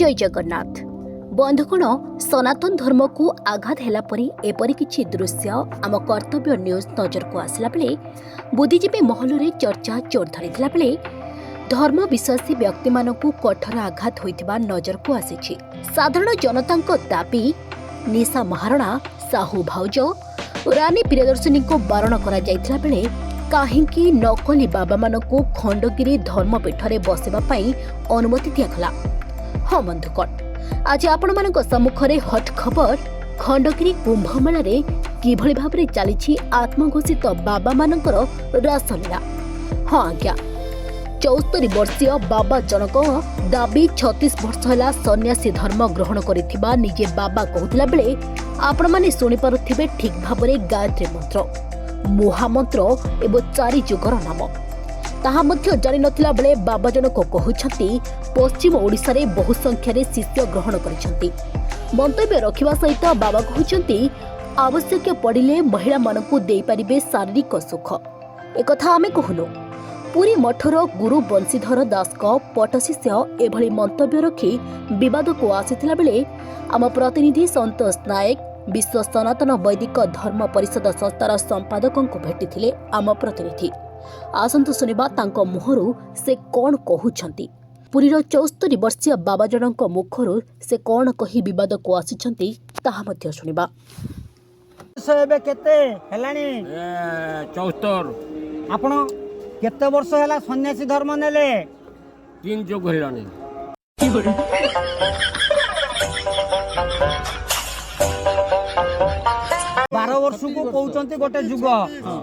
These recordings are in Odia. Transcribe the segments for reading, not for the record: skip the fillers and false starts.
ଜୟ ଜଗନ୍ନାଥ ବନ୍ଧୁଗଣ। ସନାତନ ଧର୍ମକୁ ଆଘାତ ହେଲା ପରି ଏପରି କିଛି ଦୃଶ୍ୟ ଆମ କର୍ତ୍ତବ୍ୟ ନ୍ୟୁଜ୍ ନଜରକୁ ଆସିଲା ବେଳେ ବୁଦ୍ଧିଜୀବୀ ମହଲରେ ଚର୍ଚ୍ଚା ଜୋର ଧରିଥିଲା ବେଳେ ଧର୍ମ ବିଶ୍ୱାସୀ ବ୍ୟକ୍ତିମାନଙ୍କୁ କଠୋର ଆଘାତ ହୋଇଥିବା ନଜରକୁ ଆସିଛି। ସାଧାରଣ ଜନତାଙ୍କ ଦାବି, ନିଶା ମହାରଣା, ସାହୁ ଭାଉଜ, ରାନୀ ପ୍ରିୟଦର୍ଶିନୀଙ୍କୁ ବାରଣ କରାଯାଇଥିଲା ବେଳେ କାହିଁକି ନକଲି ବାବାମାନଙ୍କୁ ଖଣ୍ଡଗିରି ଧର୍ମପୀଠରେ ବସିବା ପାଇଁ ଅନୁମତି ଦିଆଗଲା? ହଁ ବନ୍ଧୁଗଣ, ଆଜି ଆପଣମାନଙ୍କ ସମ୍ମୁଖରେ ହଟ୍ ଖବର, ଖଣ୍ଡଗିରି କୁମ୍ଭମେଳାରେ କିଭଳି ଭାବରେ ଚାଲିଛି ଆତ୍ମଘୋଷିତ ବାବାମାନଙ୍କର ରାସଲୀଳା। ହଁ ଆଜ୍ଞା, 74 ବର୍ଷୀୟ ବାବା ଜଣକ ଦାବି, 36 ବର୍ଷ ହେଲା ସନ୍ନ୍ୟାସୀ ଧର୍ମ ଗ୍ରହଣ କରିଥିବା ନିଜେ ବାବା କହୁଥିଲା ବେଳେ ଆପଣମାନେ ଶୁଣିପାରୁଥିବେ ଠିକ୍ ଭାବରେ ଗାୟତ୍ରୀ ମନ୍ତ୍ର, ମହାମନ୍ତ୍ର ଏବଂ ଚାରି ଯୁଗର ନାମ ତାହା ମଧ୍ୟ ଜାଣିନଥିଲା ବେଳେ ବାବା ଜଣକ କହୁଛନ୍ତି ପଶ୍ଚିମ ଓଡ଼ିଶାରେ ବହୁ ସଂଖ୍ୟାରେ ଶିଷ୍ୟ ଗ୍ରହଣ କରିଛନ୍ତି। ମନ୍ତବ୍ୟ ରଖିବା ସହିତ ବାବା କହୁଛନ୍ତି, ଆବଶ୍ୟକ ପଡ଼ିଲେ ମହିଳାମାନଙ୍କୁ ଦେଇପାରିବେ ଶାରୀରିକ ସୁଖ। ଏକଥା ଆମେ କହୁନୁ, ପୁରୀ ମଠର ଗୁରୁ ବଂଶୀଧର ଦାସଙ୍କ ପଟଶିଷ୍ୟ ଏଭଳି ମନ୍ତବ୍ୟ ରଖି ବିବାଦକୁ ଆସିଥିଲା ବେଳେ ଆମ ପ୍ରତିନିଧି ସନ୍ତୋଷ ନାୟକ ବିଶ୍ୱ ସନାତନ ବୈଦିକ ଧର୍ମ ପରିଷଦ ସଂସ୍ଥାର ସମ୍ପାଦକଙ୍କୁ ଭେଟିଥିଲେ ଆମ ପ୍ରତିନିଧି। ଆସନ୍ତୁ ଶୁଣିବା ତାଙ୍କ ମୁହଁରୁ ସେ କ'ଣ କହୁଛନ୍ତି। ପୁରୀର 74 ବର୍ଷୀୟ ବାବା ଜଣଙ୍କ ମୁଖରୁ ସେ କ'ଣ କହି ବିବାଦକୁ ଆସିଛନ୍ତି, ତାହା ମଧ୍ୟ ଶୁଣିବା। ବୟସ ଏବେ କେତେ ହେଲାଣି? 74। ଆପଣ କେତେ ବର୍ଷ ହେଲା ସନ୍ନ୍ୟାସୀ ଧର୍ମ ନେଲେ? ତିନି ଯୁଗ ହେଲାଣି। 12 ବର୍ଷକୁ କହୁଛନ୍ତି ଗୋଟେ ଯୁଗ।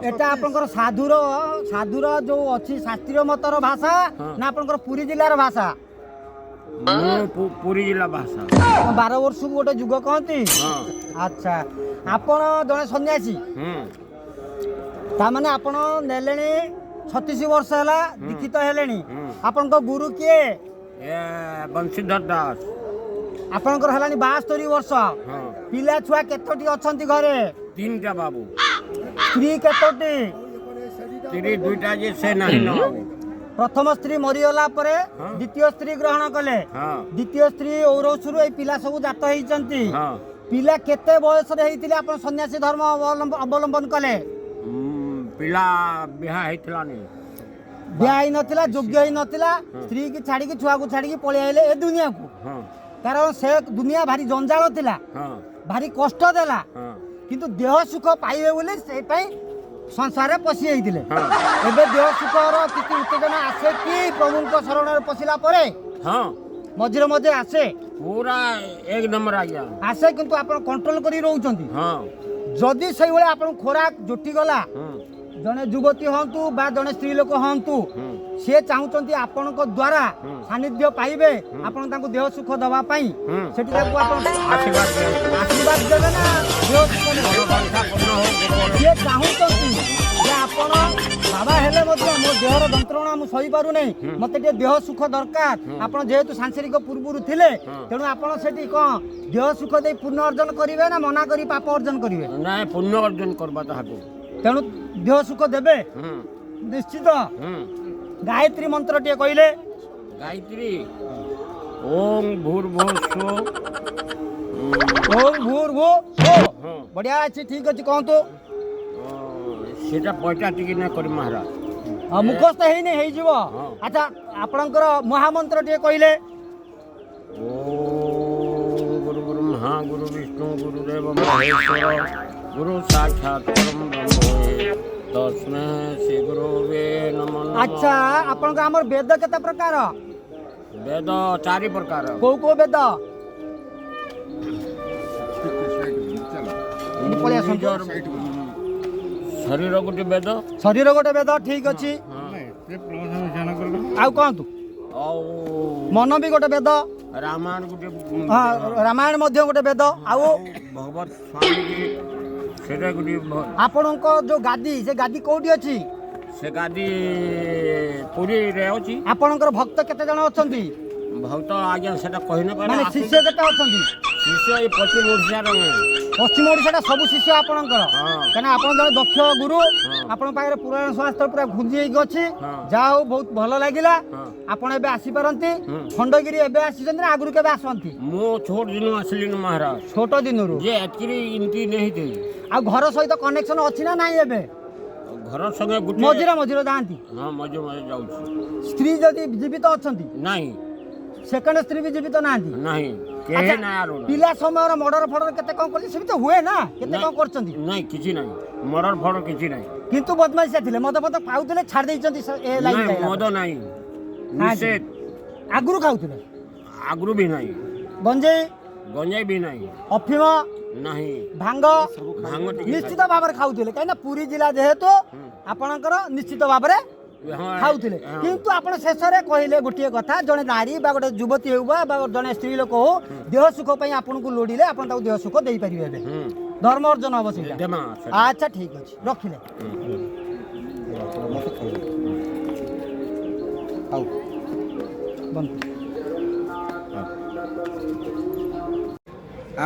ଏଟା ଆପଣଙ୍କର ସାଧୁର ଯୋଉ ଅଛି ଶାସ୍ତ୍ରୀୟ ମତର ଭାଷା ନା ଆପଣଙ୍କର ପୁରୀ ଜିଲ୍ଲାର ଭାଷା? ମୁଁ ପୁରୀ ଜିଲ୍ଲା ଭାଷା। 12 ବର୍ଷକୁ ଗୋଟେ ଯୁଗ କହନ୍ତି? ହଁ। ଆଚ୍ଛା, ଆପଣ ଜଣେ ସନ୍ନ୍ୟାସୀ। ତାମାନେ ଆପଣ ନେଲେଣି 36 ବର୍ଷ ହେଲା, ଦୀକ୍ଷିତ ହେଲେଣି। ଆପଣଙ୍କ ଗୁରୁ କିଏ? ଏ ବଂଶୀଧର ଦାସ। ଆପଣଙ୍କର ହେଲାଣି 72 ବର୍ଷ। ହଁ। ପିଲା ଛୁଆ କେତୋଟି ଅଛନ୍ତି ଘରେ? ତିନିଟା ବାବୁ। ସ୍ତ୍ରୀ କେତୋଟି? ସ୍ତ୍ରୀ ଦୁଇଟା ଯେ ସେ ନାହିଁ ନ ଆଉ। ପ୍ରଥମ ସ୍ତ୍ରୀ ମରିଗଲା ପରେ ଦ୍ୱିତୀୟ ସ୍ତ୍ରୀ ଗ୍ରହଣ କଲେ। ହଁ। ଦ୍ୱିତୀୟ ସ୍ତ୍ରୀ ଔରସରୁ ଏଇ ପିଲା ସବୁ ଜାତ ହେଇଛନ୍ତି। ହଁ। ପିଲା କେତେ ବୟସରେ ହେଇଥିଲେ ଆପଣ ସନ୍ନ୍ୟାସୀ ଧର୍ମ ଅବଲମ୍ବନ କଲେ? ପିଲା ବିହା ହେଇଥିଲାନି। ବିହା ହେଇନଥିଲା, ଯୋଗ୍ୟ ହେଇନଥିଲା, ସ୍ତ୍ରୀ କି ଛାଡିକି ଛୁଆକୁ ଛାଡିକି ପଳେଇ ଆଇଲେ ଏ ଦୁନିଆକୁ। ହଁ। କାରଣ ସେ ଦୁନିଆ ଭାରି ଜଞ୍ଜାଳ ଥିଲା, ଭାରି କଷ୍ଟ ଦେଲା। କିନ୍ତୁ ଦେହ ସୁଖ ପାଇବେ ବୋଲି ସେଇ ପାଇଁ ସଂସାରରେ ପଶି ଯାଇଥିଲେ। ଏବେ ଦେହ ସୁଖର କିଛି ଉତ୍ତେଜନା ଆସେ କି ପ୍ରଭୁଙ୍କ ଶରଣରେ ପଶିଲା ପରେ? ହଁ। ମଝିରେ ମଝିରେ ଆସେ? ପୁରା ଏକ ନମ୍ବର ଆଜ୍ଞା। ଆସେ, କିନ୍ତୁ ଆପଣ କଣ୍ଟ୍ରୋଲ କରି ରହୁଛନ୍ତି? ହଁ। ଯଦି ସେଇଭଳିଆ ଆପଣଙ୍କୁ ଖୋରାକ ଜୁଟିଗଲା, ଜଣେ ଯୁବତୀ ହୁଅନ୍ତୁ ବା ଜଣେ ସ୍ତ୍ରୀ ଲୋକ ହୁଅନ୍ତୁ, ସିଏ ଚାହୁଁଛନ୍ତି ଆପଣଙ୍କ ଦ୍ୱାରା ସାନ୍ନିଧ୍ୟ ପାଇବେ, ଆପଣ ତାଙ୍କୁ ଦେହ ସୁଖ ଦେବା ପାଇଁ, ସେଠି ତାକୁ ଆପଣ ଆଶୀର୍ବାଦ ଦିଅନ୍ତୁ। ଆଶୀର୍ବାଦ ଦେବେ ନା ଦେହ ସୁଖ ଦେବେ? ମନୋବାଞ୍ଛା ପୂର୍ଣ୍ଣ ହଉ ଗୋପାଳ। ସିଏ ଚାହୁଁଛନ୍ତି ଯେ ଆପଣ ବାବା ହେଲେ ମଧ୍ୟ ମୋ ଦେହର ଯନ୍ତ୍ରଣା ମୁଁ ସହିପାରୁନାହିଁ, ମତେ ଟିକେ ଦେହ ସୁଖ ଦରକାର। ଆପଣ ଯେହେତୁ ସାଂସାରିକ ପୂର୍ବରୁ ଥିଲେ, ତେଣୁ ଆପଣ ସେଠି କ'ଣ ଦେହ ସୁଖ ଦେଇ ପୁଣ୍ୟ ଅର୍ଜନ କରିବେ ନା ମନା କରି ପାପ ଅର୍ଜନ କରିବେ? ନାଇଁ, ପୁଣ୍ୟ ଅର୍ଜନ କରିବା ତାହାକୁ। ତେଣୁ ଦେହ ସୁଖ ଦେବେ? ହୁଁ। ନିଶ୍ଚିତ? ହୁଁ। ଗାୟତ୍ରୀ ମନ୍ତ୍ର ଟିକେ କହିଲେ। ଗାୟତ୍ରୀ, ଓಂ ଭୂର୍ଭୁବ ସ୍ୱ। ଓಂ ଭୂର ଭୂ ସ୍ୱ। ହଁ। ବଢିଆ ଅଛି, ଠିକ ଅଛି, କହନ୍ତୁ। ସେଟା ପଇଟା ଟିକେ ନା କରି ମହାରାଜ। ହଁ, ମୁଖସ୍ଥ ହେଇନି, ହେଇଯିବ। ହଁ। ଆଚ୍ଛା, ଆପଣଙ୍କର ମହାମନ୍ତ୍ର ଟିକେ କହିଲେ। ଓಂ ଗୁରୁ ବ୍ରହ୍ମା ଗୁରୁ ବିଷ୍ଣୁ ଗୁରୁଦେବ ମହେଶ୍ୱର, ଗୁରୁ ସାକ୍ଷାତ ପରମ ବ୍ରହ୍ମ ତସ୍ମୈ ଶ୍ରୀ ଗୁରୁବେ ନମଃ ନମଃ। ଆଚ୍ଛା, ଆପଣଙ୍କ ଆମର ବେଦ କେତେ ପ୍ରକାର? ବେଦ ଚାରି ପ୍ରକାର। କୋଉ କୋଉ ବେଦ? ଏଠି ପଳେଇ ଆସନ୍ତୁ। ନିଜର ଶରୀର ଗୋଟେ ବେଦ। ଶରୀର ଗୋଟେ ବେଦ, ଠିକ ଅଛି। ଆଉ କହନ୍ତୁ। ଆଉ ମନ ବି ଗୋଟେ ବେଦ। ରାମାୟଣ ଗୋଟେ। ହଁ, ରାମାୟଣ ମଧ୍ୟ ଗୋଟେ ବେଦ। ଆଉ ଭଗବତ ସ୍ୱାମୀ ସେଟା ଗୋଟେ। ଆପଣଙ୍କ ଯୋଉ ଗାଦି, ସେ ଗାଦି କୋଉଠି ଅଛି? ସେ ଗାଦି ପୁରୀରେ ଅଛି। ଆପଣଙ୍କର ଭକ୍ତ କେତେ ଜଣ ଅଛନ୍ତି? ଭକ୍ତ ଆଜ୍ଞା ସେଟା କହି ନ ମାନେ ପାରେ। ଶିଷ୍ୟ କେତେ ଅଛନ୍ତି? ଶିଷ୍ୟ ଏଇ ପଶ୍ଚିମ ଓଡ଼ିଶାର। ପଶ୍ଚିମ ଓଡ଼ିଶାଟା ସବୁ ଶିଷ୍ୟ ଆପଣଙ୍କର, ହଁ। କାହିଁକିନା ଆପଣ ଜଣେ ଦକ୍ଷ ଗୁରୁ। ଆପଣଙ୍କ ପାଖରେ ପୁରାଣ ଶାସ୍ତ୍ର ପୁରା ଗୁଞ୍ଜି ହେଇକି ଅଛି। ହଁ। ଯାହା ହଉ, ବହୁତ ଭଲ ଲାଗିଲା। ହଁ। ଆପଣ ଏବେ ଆସିପାରନ୍ତି। ହୁଁ। ଖଣ୍ଡଗିରି ଏବେ ଆସିଛନ୍ତି ନା ଆଗରୁ କେବେ ଆସନ୍ତି? ମୁଁ ଛୋଟ ଦିନ ଆସିଲିନି ମହାରାଜ। ଛୋଟ ଦିନରୁ। ଯେ ଏତ୍କିରି ଏମିତି ନେଇ ଥାଇ। ଆଉ ଘର ସହିତ କନେକ୍ସନ ଅଛି ନା ନାଇଁ ଏବେ? ଘର ସଙ୍ଗେ ଗୋଟେ ମଝିରେ ମଝିରେ ଯାଆନ୍ତି? ହଁ, ମଝିରେ ମଝିରେ ଯାଉଛି। ସ୍ତ୍ରୀ ଯଦି ଜୀବିତ ଅଛନ୍ତି? ନାହିଁ। ସେକେଣ୍ଡ ସ୍ତ୍ରୀ ବି ଜୀବିତ ନାହାନ୍ତି? ନାହିଁ, କେହି ଆଚ୍ଛା, ନାହିଁ ଆରୁ ନାହିଁ। ପିଲା ସମୟର ମର୍ଡର ଫର୍ଡର କେତେ କଣ କରିଛନ୍ତି, ସେମିତି ହୁଏ ନା, କେତେ କଣ କରିଛନ୍ତି? ନାଇଁ, କିଛି ନାହିଁ, ମର୍ଡର ଫର୍ଡର କିଛି ନାହିଁ। କିନ୍ତୁ ବଦମାସିଆ ଥିଲେ, ମଦ ଫଦ ଖାଉଥିଲେ, ଛାଡ଼ି ଦେଇଛନ୍ତି ଏ ଲାଇନ୍? ନାଇଁ, ମଦ ନାହିଁ, ନିଷେଧ। ଆଗରୁ ଖାଉଥିଲେ? ଆଗରୁ ବି ନାହିଁ। ଗଞ୍ଜେଇ? ଗଞ୍ଜେଇ ବି ନାହିଁ। ଅଫିମ? ନାହିଁ। ଭାଙ୍ଗ? ଭାଙ୍ଗ ଟିକେ। ନିଶ୍ଚିତ ଭାବରେ ଖାଉଥିଲେ, କାହିଁକିନା ପୁରୀ ଜିଲ୍ଲା ଯେହେତୁ ଆପଣଙ୍କର, ନିଶ୍ଚିତ ଭାବରେ ହଁ, ଖାଉଥିଲେ। ହଁ। କିନ୍ତୁ ଆପଣ ଶେଷରେ କହିଲେ ଗୋଟିଏ କଥା, ଜଣେ ନାରୀ ବା ଗୋଟେ ଯୁବତୀ ହେଉ ବା ଜଣେ ସ୍ତ୍ରୀ ଲୋକ ହଉ, ଦେହ ସୁଖ ପାଇଁ ଆପଣଙ୍କୁ ଲୋଡ଼ିଲେ ଆପଣ ତାକୁ ଦେହ ସୁଖ ଦେଇପାରିବେ ଏବେ? ହୁଁ। ଧର୍ମ ଅର୍ଜନ ହବ ସେଇଟା? ଦେମା ସେଟା। ଆଚ୍ଛା, ଠିକ ଅଛି, ରଖିଲେ। ହଉ, ବନ୍ଦ।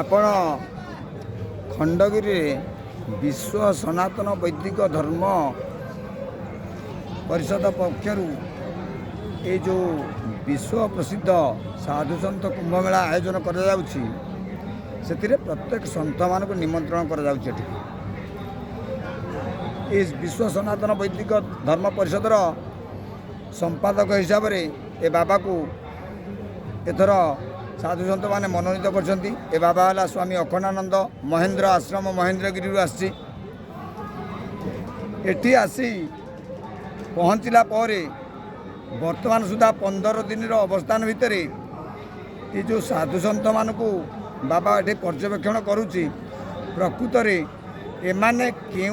ଆପଣ ଖଣ୍ଡଗିରିରେ ବିଶ୍ୱ ସନାତନ ବୈଦିକ ଧର୍ମ ପରିଷଦ ପକ୍ଷରୁ ଏଇ ଯେଉଁ ବିଶ୍ୱ ପ୍ରସିଦ୍ଧ ସାଧୁସନ୍ଥ କୁମ୍ଭମେଳା ଆୟୋଜନ କରାଯାଉଛି, ସେଥିରେ ପ୍ରତ୍ୟେକ ସନ୍ଥମାନଙ୍କୁ ନିମନ୍ତ୍ରଣ କରାଯାଉଛି ଏଠିକି। ଏ ବିଶ୍ୱ ସନାତନ ବୈଦିକ ଧର୍ମ ପରିଷଦର ସମ୍ପାଦକ ହିସାବରେ ଏ ବାବାକୁ ଏଥର ସାଧୁସନ୍ଥମାନେ ମନୋନୀତ କରିଛନ୍ତି। ଏ ବାବା ହେଲା ସ୍ୱାମୀ ଅଖଣ୍ଡାନନ୍ଦ, ମହେନ୍ଦ୍ର ଆଶ୍ରମ ମହେନ୍ଦ୍ରଗିରିରୁ ଆସିଛି। ଏଠି ଆସି ପହଞ୍ଚିଲା ପରେ ବର୍ତ୍ତମାନ ସୁଦ୍ଧା 15 ଦିନର ଅବସ୍ଥାନ ଭିତରେ ଏ ଯେଉଁ ସାଧୁସନ୍ଥମାନଙ୍କୁ ବାବା ଏଠି ପର୍ଯ୍ୟବେକ୍ଷଣ କରୁଛି, ପ୍ରକୃତରେ ଏମାନେ କେଉଁ